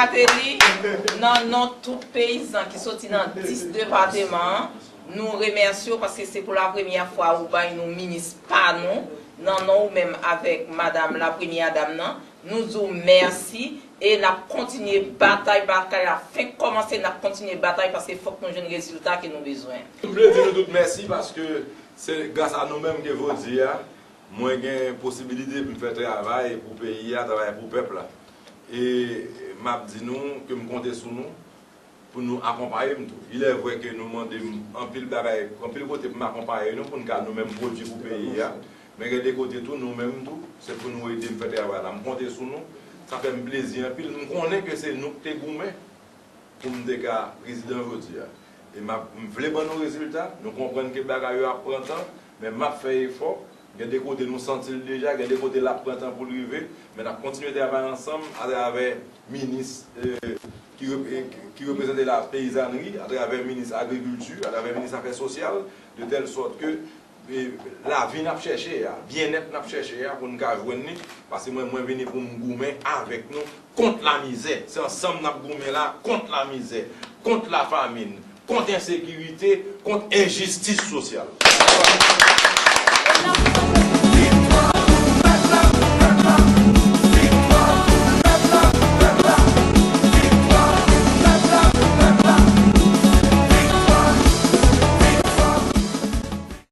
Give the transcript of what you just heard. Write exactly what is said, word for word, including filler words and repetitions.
Martelly, nan non tout peyizan ki soti nan dis depateman an, nou remèsye w paske se pou lapremyè fwa ou bay nou minis pa nou, nan non ou menm avèk madanm la premyè dam nan. Nou di w mèsi e n ap kontinye batay, batay la fenk kòmanse, n ap kontinye batay paske fòk nou jwenn rezilta ke nou bezwen. M vle di nou tout mèsi paske se gras a nou menm ke jodi a mwen gen posibilite pou m fè travay pou peyi a, travay pou pèp la. E m ap di nou ke m konte sou nou pou nou akonpaye m tou. Il est vrai ke nou mande m anpil bagay, anpil kote pou m akonpaye nou, pou n ka nou menm pwodui pou peyi a. Men gen de kote tou, nou menm tou, se pou nou ede m fè travay la. M konte sou nou. Sa fè m plezi anpil. M konnen ke se nou ki te goumen pou m te ka prezidan jodi a. E m ap, m vle ban nou rezilta. Nou konprann ke bagay yo ap pran tan, men m ap fè efò. Gen de kote nou santi l deja, gen de kote l ap pran tan pou l rive, men n ap kontinye travay ansanm atravè minis, eh, ki rep-, eh, ki reprezante la peyizanri, atravè minis agrikilti, atravè minis afè sosyal, de tèl sòt ke, eh, lavi n ap chèche a, byennèt n ap chèche a, pou n ka jwenn li, paske mwen, mwen vini pou m goumen avèk nou kont lamizè. Se ansanm n ap goumen la kont lamizè, kont lafamin, kont ensekirite, kont enjistis sosyal.